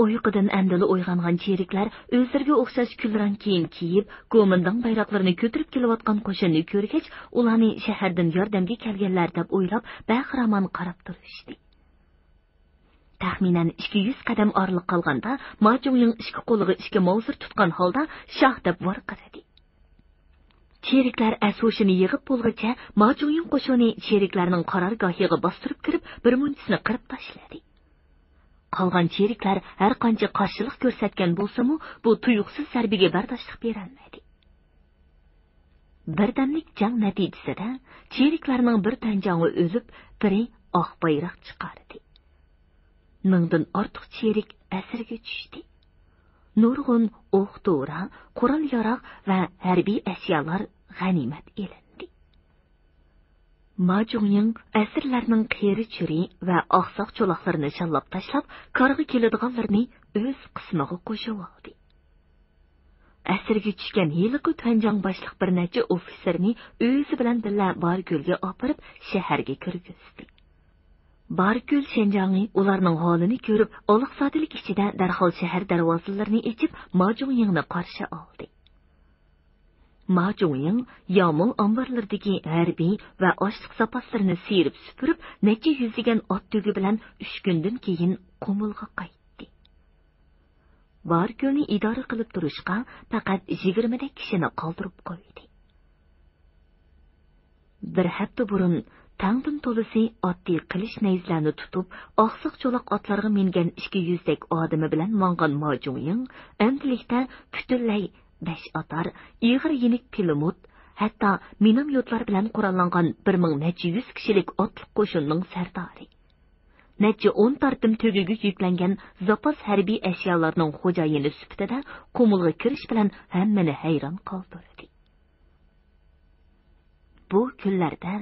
ئۇيقۇدىن ئەمدىلا ئويغانغان چېرىكلەر ئۆزلىرىگە ئوخشاش كۈلرەڭ كىيىم كىيىپ، گومىنداڭ بايراقلىرىنى كۆتۈرۈپ كېلىۋاتقان قوشۇننى كۆرگەچ، ئۇلارنى شەھەردىن ياردەمگە كەلگەنلەر دەپ ئويلاپ، بەخىرامان قاراپ تۇرۇشتى. تەخمىنەن ئىككى يۈز قەدەم ئارىلىق قالغاندا، ما جۇڭيىڭ ئىككى قولىغا ئىككى ماۋزېر تۇتقان ھالدا شاھ دەپ ۋارقىرىدى. چېرىكلەر ئەس-ھوشىنى يىغىپ بولغۇچە، ما جۇڭيىڭ قوشۇنى چېرىكلەرنىڭ قارارگاھىغا باستۇرۇپ كىرىپ، بىر مۇنچىسىنى قىرىپ تاشلىدى. قالغان چېرىكلەر ھەر قانچە قارشىلىق كۆرسەتكەن بولسىمۇ، بۇ تۇيۇقسىز زەربىگە بەرداشلىق بېرەلمىدى. بىردەملىك جەڭ نەتىجىسىدە چېرىكلەرنىڭ بىر تەنجاڭى ئۆلۈپ، بىرى ئاق بايراق چىقاردى. مىڭدىن ئارتۇق چېرىك ئەسىرگە چۈشتى. نۇرغۇن ئوق-دورا، قورال-ياراغ ۋە ھەربىي ئەشيالار غەنىيمەت ئېلىندى. ما جۇڭيىڭ ئەسىرلەرنىڭ قېرى-چۈرى ۋە ئاقساق-چولاقلىرىنى شاللاپ تاشلاپ، كارغا كېلىدىغانلىرىنى ئۆز قىسمىغا قوشۇۋالدى. ئەسىرگە چۈشكەن ھېلىقى تۈەنجاڭ باشلىق بىر نەچچە ئوفىتسېرنى ئۆزى بىلەن بىللە باركۆلگە ئاپىرىپ، شەھەرگە كىرگۈزدى. باركۆل شەنجاڭى ئۇلارنىڭ ھالىنى كۆرۈپ، ئالىقسادىلىك ئىچىدە دەرھال شەھەر دەرۋازىلىرىنى ئېچىپ، ما جۇڭيىڭنى قارشى ئالدى. ما جۇڭيىڭ يامۇل ئامبارلىرىدىكى ھەربىي ۋە ئاشلىق زاپاسلىرىنى سىيرىپ سۈپۈرۈپ، نەچچە يۈزلىگەن ئات تۈگى بىلەن ئۈچ كۈندىن كېيىن قۇمۇلغا قايتتى. باركۆلنى ئىدارە قىلىپ تۇرۇشقا پەقەت يىگىرمىدەك كىشىنى قالدۇرۇپ قويدى. بىر ھەپتە بۇرۇن تەڭدىن تولىسى ئاددىي قىلىچ نەيزىلەرنى تۇتۇپ، ئاقساق چولاق ئاتلارغا مىنگەن ئىككى يۈزدەك ئادىمى بىلەن ماڭغان ما جۇڭيىڭ ئەمدىلىكتە پۈتۈنلەي بەش ئاتار، ئېغىر يېنىك پىلىموت، ھەتتا مىنوميوتلار بىلەن قوراللانغان بىر مىڭ نەچچە يۈز كىشىلىك ئاتلىق قوشۇننىڭ سەردارى. نەچچە ئون تارتىم تۆگىگە يۈكلەنگەن زاپاس ھەربىي ئەشيالارنىڭ خوجايىنى سۈپىتىدە قۇمۇلغا كىرىش بىلەن ھەممىنى ھەيران قالدۇردى. بۇ كۈنلەردە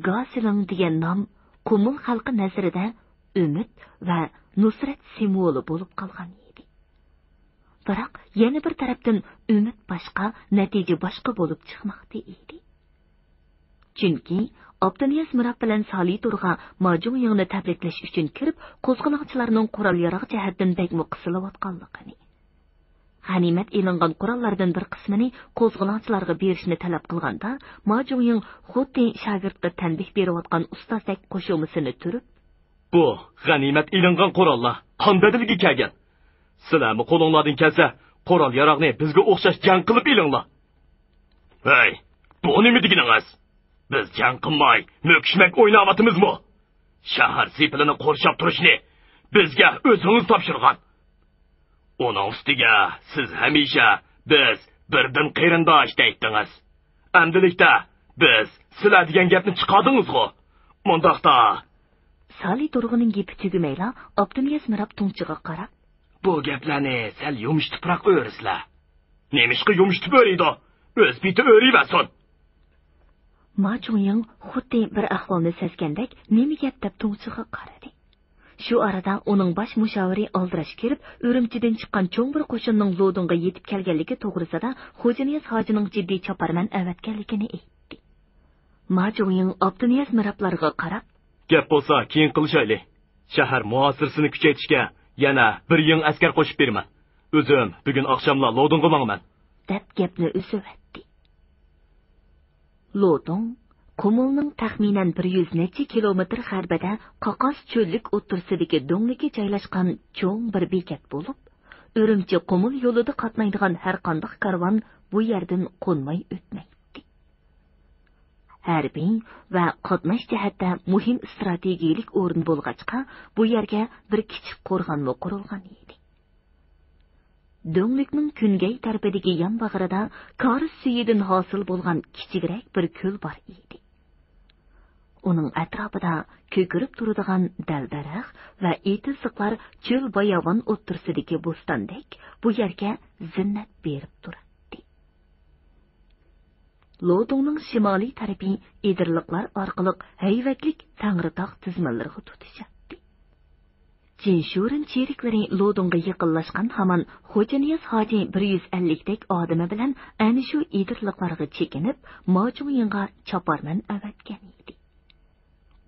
گاسىلىڭ دېگەن نام قۇمۇل خەلقى نەزىرىدە ئۈمىد ۋە نۇسرەت سىمۋولى بولۇپ قالغان ئىدى. بىراق يەنە بىر تەرەپتىن ئۈمىد باشقا، نەتىجە باشقا بولۇپ چىقماقتا ئىدى. چۈنكى ئابدۇنىياز مىراب بىلەن سالى تۇرغا ما جۇڭيىڭنى تەبرىكلەش ئۈچۈن كىرىپ، قوزغىلاڭچىلارنىڭ قورال-ياراغ جەھەتتىن بەكمۇ قىسىلىۋاتقانلىقىنى، غەنىيمەت ئېلىنغان قوراللاردىن بىر قىسمىنى قوزغىلاڭچىلارغا بېرىشنى تەلەپ قىلغاندا، ما جۇڭيىڭ خۇددى شاگىرتقا تەنبىھ بېرىۋاتقان ئۇستازدەك قوشۇمىسىنى تۈرۈپ، بۇ غەنىيمەت ئېلىنغان قوراللار قان بەدىلىگە كەلگەن. سىلەرمۇ قولۇڭلاردىن كەلسە، قورال-ياراغنى بىزگە ئوخشاش جەڭ قىلىپ ئېلىڭلار. ھەي، بۇ نېمە دېگىنىڭىز؟ بىز جەڭ قىلماي، مۆكۈشمەك ئويناۋاتىمىزمۇ؟ شەھەر سېپىلىنى قورشاپ تۇرۇشنى بىزگە ئۆزىڭىز تاپشۇرغان. ئۇنىڭ ئۈستىگە سىز ھەمىشە بىز بىردىن قېرىنداش دەيتتىڭىز. ئەمدىلىكتە بىز سىلەر دېگەن گەپنى چىقاردىڭىزغۇ؟ مۇنداقتا. سالى تۇرغىنىڭ گېپى تۈگىمەيلا، ئابدۇنىياز مىراب تۇڭچىغا قاراپ، بۇ گەپلەرنى سەل يۇمشىتىپراق ئۆرۈسىلە. نېمىشقا يۇمشىتىپ ئۆرۈيدۇ؟ ئۆز پېتى ئۆرۈيۋەرسۇن. ما جۇڭيىڭ خۇددى بىر ئەھۋالنى سەزگەندەك، نېمە گەپ دەپ تۇڭچىغا قارىدى. شۇ ئارىدا ئۇنىڭ باش مۇشاۋىرى ئالدىراش كىرىپ، ئۈرۈمچىدىن چىققان چوڭ بىر قوشۇننىڭ لودۇڭغا يېتىپ كەلگەنلىكى توغرىسىدا خوجانىياز ھاجىنىڭ جىددىي چاپارمەن ئەۋەتكەنلىكىنى ئېيتتى. ما جۇڭيىڭ ئابدۇنىياز مىرابلارغا قاراپ، گەپ بولسا كېيىن قىلىشايلى. شەھەر مۇھاسىرىسىنى كۈچەيتىشكە يەنە بىر يىڭ ئەسكەر قوشۇپ بېرىمەن. ئۆزۈم بۈگۈن ئاخشاملا لودۇڭغا ماڭىمەن، دەپ گەپنى ئۈزۈۋەتتى. لودۇڭ قۇمۇلنىڭ تەخمىنەن بىر يۈز نەچچە كىلومېتىر غەربىدە قاقاس چۆللۈك ئوتتۇرىسىدىكى دۆڭلۈككە جايلاشقان چوڭ بىر بېكەت بولۇپ، ئۈرۈمچى قۇمۇل يولىدا قاتنايدىغان ھەرقانداق كارۋان بۇ يەردىن قونماي ئۆتمەيتتى. ھەربىي ۋە قاتناش جەھەتتە مۇھىم ئىستراتېگىيەلىك ئورۇن بولغاچقا، بۇ يەرگە بىر كىچىك قورغانمۇ قۇرۇلغان ئىدى. دۆڭلۈكنىڭ كۈنگەي تەرىپىدىكى يان باغرىدا كارىز سۈيىدىن ھاسىل بولغان كىچىكرەك بىر كۆل بار ئىدى. ئۇنىڭ ئەتراپىدا كۆكىرىپ تۇرىدىغان دەل-دەرەخ ۋە ئېتىزلىقلار چۆل باياۋان ئوتتۇرىسىدىكى بوستاندەك بۇ يەرگە زىننەت بېرىپ تۇراتتى. لودۇڭنىڭ شىمالىي تەرىپى ئېدىرلىقلار ئارقىلىق ھەيۋەتلىك تەڭرىتاغ تىزمىلىرىغا تۇتىشاتتى. جىنشۇرىن چېرىكلىرى لودۇڭغا يېقىنلاشقان ھامان خوجانىياز ھاجى بىر يۈز ئەللىكتەك ئادىمى بىلەن ئەنە شۇ ئېدىرلىقلارغا چېكىنىپ، ماجۇڭيىڭغا چاپارمەن ئەۋەتكەن ئىدى.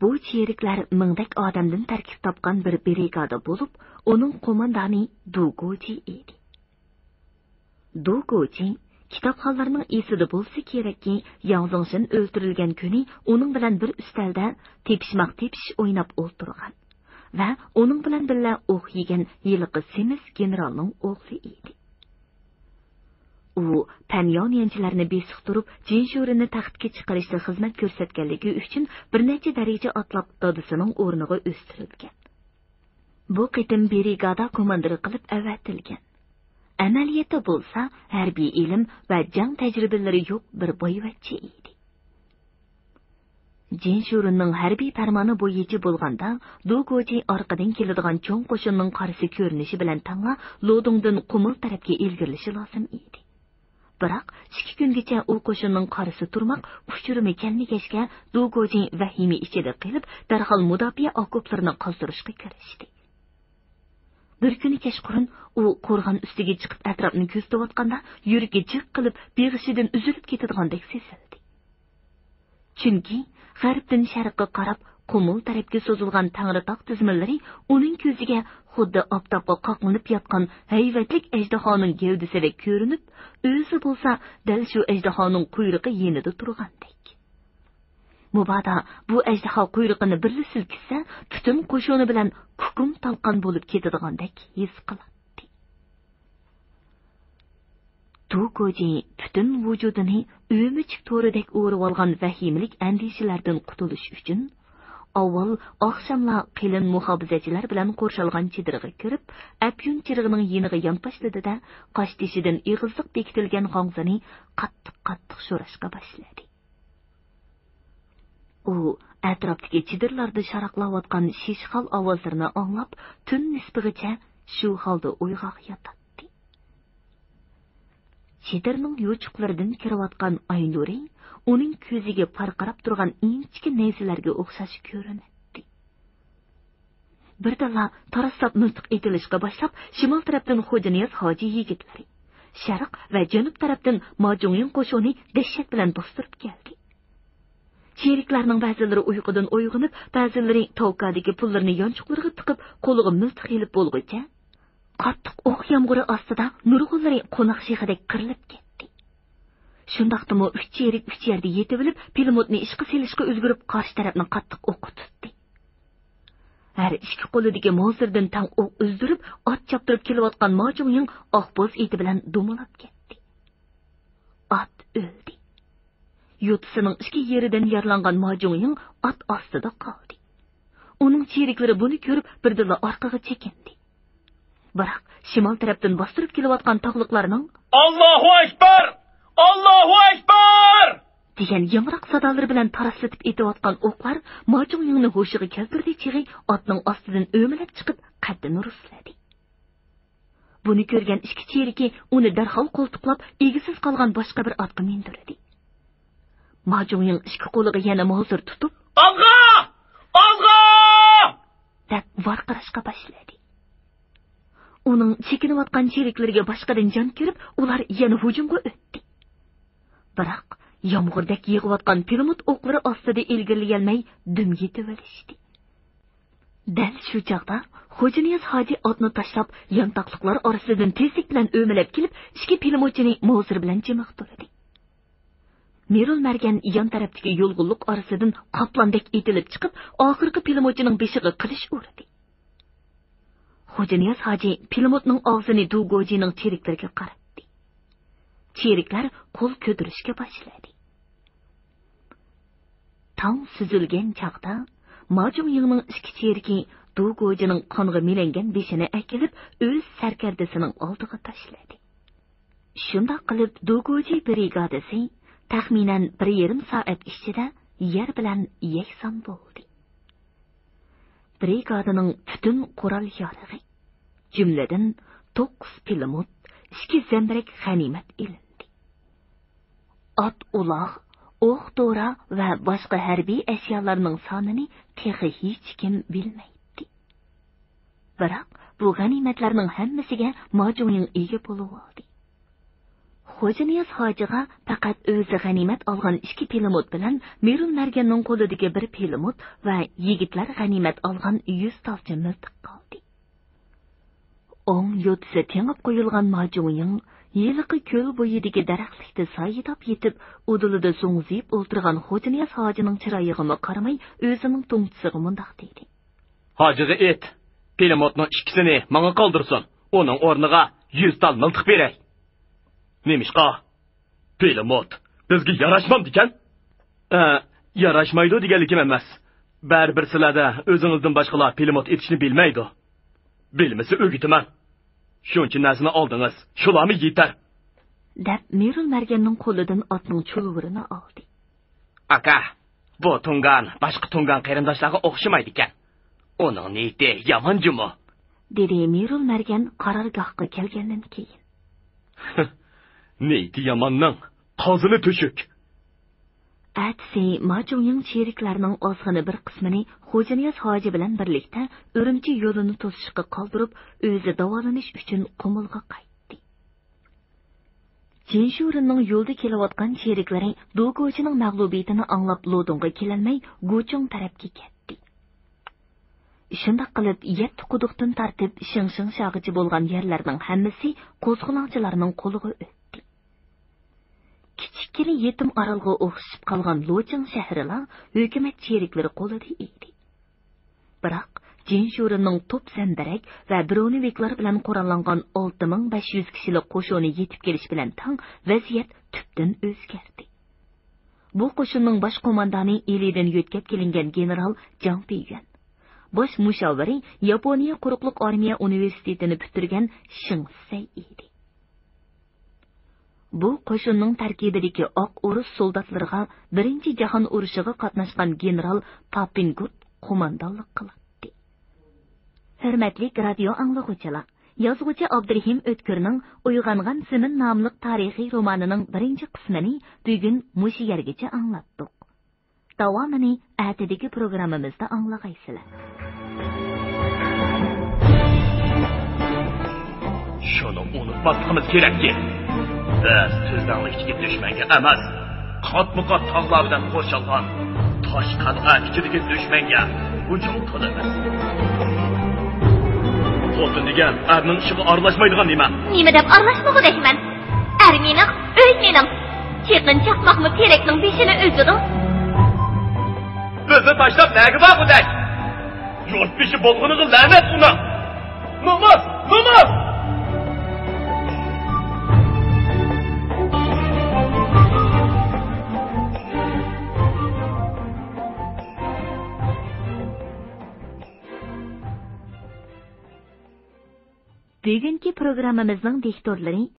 بۇ چېرىكلەر مىڭدەك ئادەمدىن تەركىب تاپقان بىر برىگادا بولۇپ، ئۇنىڭ قوماندانى دۇ گوجى ئىدى. دۇ گوجى كىتابخانلارنىڭ ئېسىدە بولسا كېرەككى، ياڭ زېڭشىن ئۆلتۈرۈلگەن كۈنى ئۇنىڭ بىلەن بىر ئۈستەلدە تېپىشماق تېپىش ئويناپ ئولتۇرغان ۋە ئۇنىڭ بىلەن بىللە ئوق يېگەن ھېلىقى سېمىز گېنېرالنىڭ ئوغلى ئىدى. ئۇ پەنياۋ نيەنچىلەرنى بېسىقتۇرۇپ، جىنشۇرىننى تەختكە چىقىرىشتا خىزمەت كۆرسەتكەنلىكى ئۈچۈن بىر نەچچە دەرىجە ئاتلاپ دادىسىنىڭ ئورنىغا ئۆستۈرۈلگەن. بۇ قېتىم برىگادا كوماندىرى قىلىپ ئەۋەتىلگەن. ئەمەلىيەتتە بولسا ھەربىي ئىلىم ۋە جەڭ تەجرىبىلىرى يوق بىر بويۋەتچى ئىدى. جىنشۇرىننىڭ ھەربىي پەرمانى بويىچە بولغاندا، دۇ گوجى ئارقىدىن كېلىدىغان چوڭ قوشۇننىڭ قارىسى كۆرۈنۈشى بىلەن تەڭلا لودۇڭدىن قۇمۇل تەرەپكە ئىلگىرىلىشى لازىم ئىدى. بىراق، ئىككى كۈنگىچە ئۇ قوشۇننىڭ قارىسى تۇرماق ئۇچۇرىمى كەلمىگەچكە، دۇ گوجى ۋەھىمە ئىچىدە قېلىپ، دەرھال مۇداپىئە ئاكوپلىرىنى قازدۇرۇشقا كىرىشتى. بىر كۈنى كەچقۇرۇن ئۇ قورغان ئۈستىگە چىقىپ ئەتراپنى كۆزىتىۋاتقاندا، يۈرىكى جىق قىلىپ بېغىشىدىن ئۈزۈلۈپ كېتىدىغاندەك سېزىلدى. چۈنكى غەربتىن شەرققە قاراپ قۇمۇل تەرەپكە سوزۇلغان تەڭرىتاغ تىزمىلىرى ئۇنىڭ كۆزىگە خۇددى ئاپتاپقا قاقلىنىپ ياتقان ھەيۋەتلىك ئەجدىھانىڭ گەۋدىسىدەك كۆرۈنۈپ، ئۆزى بولسا دەل شۇ ئەجدىھانىڭ قۇيرۇقى يېنىدا تۇرغاندەك. مۇبادا بۇ ئەجدىھا قۇيرۇقىنى بىرلا سىلكىسە، پۈتۈن قوشۇنى بىلەن كۇكۇم تالقان بولۇپ كېتىدىغاندەك ھېس قىلاتتى. دۇ گوجى پۈتۈن ۋۇجۇدىنى ئۆمۈچۈك تورىدەك ئورىۋالغان ۋەھىمىلىك ئەندىشىلەردىن قۇتۇلۇش ئۈچۈن، ئاۋۋال ئاخشاملا قېلىن مۇھاپىزەتچىلەر بىلەن قورشالغان چېدىرغا كىرىپ، ئەپيۈن چىرىغىنىڭ يېنىغا يانپاشلىدى-دە، قاشتېشىدىن ئېغىزلىق بېكىتىلگەن غاڭزىنى قاتتىق-قاتتىق شوراشقا باشلىدى. ئۇ ئەتراپتىكى چېدىرلاردا شاراقلاۋاتقان شىشخال ئاۋازلىرىنى ئاڭلاپ، تۈن نىسپىغىچە شۇ ھالدا ئويغاق ياتاتتى. چېدىرنىڭ يوچۇقلىرىدىن كىرىۋاتقان ئاي نۇرى ئۇنىڭ كۆزىگە پارقىراپ تۇرغان ئىنچىكە نەيزىلەرگە ئوخشاش كۆرۈنەتتى. بىردىنلا تاراسلاپ مىلتىق ئېتىلىشقا باشلاپ، شىمال تەرەپتىن خوجانىياز ھاجى يىگىتلىرى، شەرق ۋە جەنۇب تەرەپتىن ماجۇڭيىڭ قوشۇنى دەھشەت بىلەن باستۇرۇپ كەلدى. چېرىكلەرنىڭ بەزىلىرى ئۇيقۇدىن ئويغىنىپ، بەزىلىرى توكادىكى پۇللىرىنى يانچۇقلىرىغا تىقىپ، قولىغا مىلتىق ئېلىپ بولغۇچە، قاتتىق ئوق يامغۇرى ئاستىدا نۇرغۇنلىرى قوناق شېخىدەك قىرىلىپ كەتتى. شۇنداقتىمۇ ئۈچ چېرىك ئۈچ يەردە يېتىۋېلىپ، پىلىموتنى ئىشقا سېلىشقا ئۈلگۈرۈپ، قارشى تەرەپنى قاتتىق ئوققا تۇتتى. ھەر ئىككى قولىدىكى ماۋزېردىن تەڭ ئوق ئۈزدۈرۈپ، ئات چاپتۇرۇپ كېلىۋاتقان ماجۇڭيىڭ ئاق بوز ئېتى بىلەن دومىلاپ كەتتى. ئات ئۆلدى. يوتىسىنىڭ ئىككى يېرىدىن يارىلانغان ماجۇڭيىڭ ئات ئاستىدا قالدى. ئۇنىڭ چېرىكلىرى بۇنى كۆرۈپ، بىردىنلا ئارقىغا چېكىندى. بىراق، شىمال تەرەپتىن باستۇرۇپ كېلىۋاتقان تاغلىقلارنىڭ «ئاللاھۇ ئەكبەر! ئاللاھۇ ئەكبەر!» دېگەن ياڭراق سادالىرى بىلەن تاراسلىتىپ ئېتىۋاتقان ئوقلار ماجۇڭيىڭنى ھوشىغا كەلتۈردى چېغى ئاتنىڭ ئاستىدىن ئۆمىلەپ چىقىپ، قەددىنى رۇسلىدى. بۇنى كۆرگەن ئىككى چېرىكى ئۇنى دەرھال قولتۇقلاپ، ئىگىسىز قالغان باشقا بىر ئاتقا مىندۈردى. ماجۇڭيىڭ ئىككى قولىغا يەنە ماۋزېر تۇتۇپ، «ئالغا! ئالغا!» دەپ ۋارقىراشقا باشلىدى. ئۇنىڭ چېكىنىۋاتقان چېرىكلىرىگە باشقىدىن جان كىرىپ، ئۇلار يەنە ھۇجۇمغا ئۆتتى. بىراق، يامغۇردەك يېغىۋاتقان پىلىموت ئوقلىرى ئاستىدا ئىلگىرىلىيەلمەي دۈم يېتىۋېلىشتى. دەل شۇ چاغدا خوجانىياز ھاجى ئاتنى تاشلاپ، يانتاقلىقلار ئارىسىدىن تېزلىك بىلەن ئۆمىلەپ كېلىپ، ئىككى پىلىموتچىنى ماۋزېر بىلەن چىمىقتۇردى. مىرۇل مەرگەن يان تەرەپتىكى يولغۇنلۇق ئارىسىدىن قاپلاندەك ئېتىلىپ چىقىپ، ئاخىرقى پىلىموتچىنىڭ بېشىغا قىلىچ ئۇردى. خوجانىياز ھاجى پىلىموتنىڭ ئاغزىنى دۇگوجىنىڭ چېرىكلىرىگە قاراتتى. چېرىكلەر قول كۆتۈرۈشكە باشلىدى. تاڭ سۈزۈلگەن چاغدا ماجۇڭيىڭنىڭ ئىككى چېرىكى دۇگوجىنىڭ قانغا مىلەنگەن بېشىنى ئەكېلىپ، ئۆز سەركەردىسىنىڭ ئالدىغا تاشلىدى. شۇنداق قىلىپ، دۇگوجى برىگادىسى تەخمىنەن بىر يېرىم سائەت ئىچىدە يەر بىلەن يەكسان بولدى. برىگادىنىڭ پۈتۈن قورال يارىغى، جۈملىدىن توققۇز پىلىموت، ئىككى زەمبىرەك غەنىيمەت ئېلىندى. ئات-ئۇلاغ، ئوق-دورا ۋە باشقا ھەربىي ئەشيالارنىڭ سانىنى تېخى ھېچكىم بىلمەيتتى. بىراق، بۇ غەنىيمەتلەرنىڭ ھەممىسىگە ما جۇڭيىڭ ئىگە بولۇۋالدى. خوجانىياز ھاجىغا پەقەت ئۆزى غەنىيمەت ئالغان ئىككى پىلىموت بىلەن مىرۇل مەرگەننىڭ قولىدىكى بىر پىلىموت ۋە يىگىتلەر غەنىيمەت ئالغان يۈز تالچە مىلتىق قالدى. ئوڭ يوتىسى تېڭىپ قويۇلغان ما جۇڭيىڭ ھېلىقى كۆل بويىدىكى دەرەخلىكتە سايىداپ يېتىپ، ئۇدۇلىدا زوڭزىيىپ ئولتۇرغان خوجانىياز ھاجىنىڭ چىرايىغىمۇ قارىماي، ئۆزىنىڭ توڭچىسىغا مۇنداق دېدى. ھاجىغا ئېيت، پىلىموتنىڭ ئىككىسىنى ماڭا قالدۇرسۇن، ئۇنىڭ ئورنىغا يۈز تال مىلتىق بېرەي. نېمىشقا؟ پىلىموت بىزگە ياراشمامدىكەن؟ ئە، ياراشمايدۇ دېگەنلىكىم ئەمەس. بەرىبىر سىلەردە ئۆزىڭىزدىن باشقىلار پىلىموت ئېتىشنى بىلمەيدۇ. بىلمىسە ئۆگىتىمەن. شۇنچە نەرسىنى ئالدىڭىز، شۇلارمۇ يېتەر. دەپ، مىرۇل مەرگەننىڭ قولىدىن ئاتنىڭ چۇلۋۇرىنى ئالدى. ئاكا، بۇ تۇڭگان باشقا تۇڭگان قېرىنداشلارغا ئوخشىمايدىكەن. ئۇنىڭ نىيىتى يامان جۇمۇ. دېدى مىرۇل مەرگەن قارارگاھقا كەلگەندىن كېيىن. نىيىتى ياماننىڭ قازىنى تۆشۈك. ئەتىسى ما جۇڭيىڭ چېرىكلەرنىڭ ئازغىنە بىر قىسمىنى خوجانىياز ھاجى بىلەن بىرلىكتە ئۈرۈمچى يولىنى توسۇشقا قالدۇرۇپ، ئۆزى داۋالىنىش ئۈچۈن قۇمۇلغا قايتتى. جىنشۇرىننىڭ يولدا كېلىۋاتقان چېرىكلىرى دۇگوچىنىڭ مەغلۇبىيىتىنى ئاڭلاپ لودۇڭغا كېلەلمەي، گۇچۇڭ تەرەپكە كەتتى. شۇنداق قىلىپ، يەتتە قۇدۇقتىن تارتىپ شىڭشىڭشاغىچە بولغان يەرلەرنىڭ ھەممىسى قوزغىلاڭچىلارنىڭ قولىغا ئۆتتى. كىچىككىنە يېتىم ئارالغا ئوخشىشىپ قالغان لوچىڭ شەھىرىلا ھۆكۈمەت چېرىكلىرى قولىدا ئىدى. بىراق، جىنشۇرىنىڭ توپ زەمبىرەك ۋە برونېۋىكلار بىلەن قوراللانغان ئالتە مىڭ بەش يۈز كىشىلىك قوشۇنى يېتىپ كېلىش بىلەن تەڭ ۋەزىيەت تۈپتىن ئۆزگەردى. بۇ قوشۇننىڭ باش قوماندانى ئىلىدىن يۆتكەپ كېلىنگەن گېنېرال جاڭ پىيۈەن، باش مۇشاۋىرى ياپونىيە قۇرۇقلۇق ئارمىيە ئۇنىۋېرسىتېتىنى پۈتتۈرگەن شېڭ سەي ئىدى. بۇ قوشۇننىڭ تەركىبىدىكى ئاق ئورۇس سولداتلىرىغا بىرىنچى جاھان ئۇرۇشىغا قاتناشقان گېنېرال پاپىنگۇت قوماندانلىق قىلاتتى. ھۆرمەتلىك رادىيو ئاڭلىغۇچىلار! يازغۇچى ئابدۇرېھىم ئۆتكۈرنىڭ ئويغانغان زېمىن ناملىق تارىخىي رومانىنىڭ بىرىنچى قىسمىنى بۈگۈن مۇشۇ يەرگىچە ئاڭلاتتۇق. داۋامىنى ئەتىدىكى پروگراممىمىزدا ئاڭلىغايسىلەر. شۇنى ئۇنتۇماسلىقىمىز كېرەككى، بىز تۈزلەڭلىكتىكى دۈشمەنگە ئەمەس، قاتمۇقات تاغلار بىلەن قورشالغان تاش قەلئە ئىچىدىكى دۈشمەنگە ھۇجۇم قىلىمىز. خوتۇن دېگەن ئەرنىڭ ئىشىغا ئارىلاشمايدىغان نېمە. نېمە دەپ ئارىلاشمىغۇدەكمەن؟ ئەر مېنىڭ، ئۆي مېنىڭ. چېقىن چاقماقمۇ تېرەكنىڭ بېشىنى ئۈزىدۇ. بىزنى تاشلاپ نەگە بارغۇدەك؟ يۇرت بېشى بولغىنىغا لەنەت ئۇنىڭ! نومۇس! نومۇس! بۈگۈنكى پروگراممىمىزنىڭ دىكتورلىرى